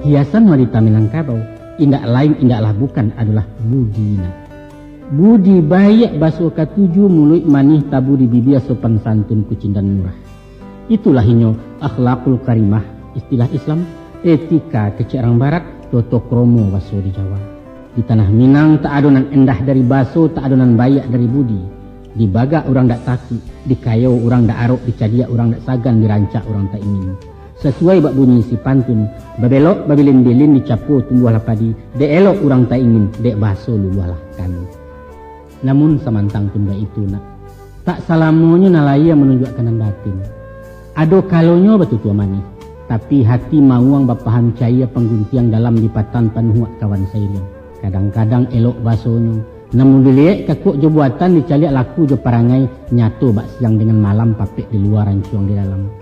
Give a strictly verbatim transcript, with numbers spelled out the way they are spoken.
Hiasan wanita Minangkabau, indak lain, indaklah bukan, adolah budi, nak. Budi baiak baso katuju, muluik manih tabu di bibia, sopan santun kucindan murah. Itulah inyo akhlakul karimah, istilah Islam, etika kecek urang Barat, toto kromo baso di Jawa. Di tanah Minang tak ado nan endah dari baso, tak ado nan baiak dari budi. Dibagak urang dak takik, dikayo urang dak arok, dicadiak urang dak sagan, dirancak urang tak ingin. Sasuai bak bunyi isi pantun, babelok babilin-bilin, dicapo tumbuahlah padi, dek elok urang tak ingin, dek baso luluahlah kami. Namun samantang pun baitu, nak, tak salamonyo nan lahia manunjuakkan nan batin. Ado kalonyo batutua manih, tapi hati mauang bapaham caia, pangguntiang dalam lipatan panuhuak kawan sairiang. Kadang-kadang elok basonyo, namun diliek kakuak jo buatan, dicaliak laku jo parangai, nyato bak siang dengan malam, papek di lua, rancuang di dalam.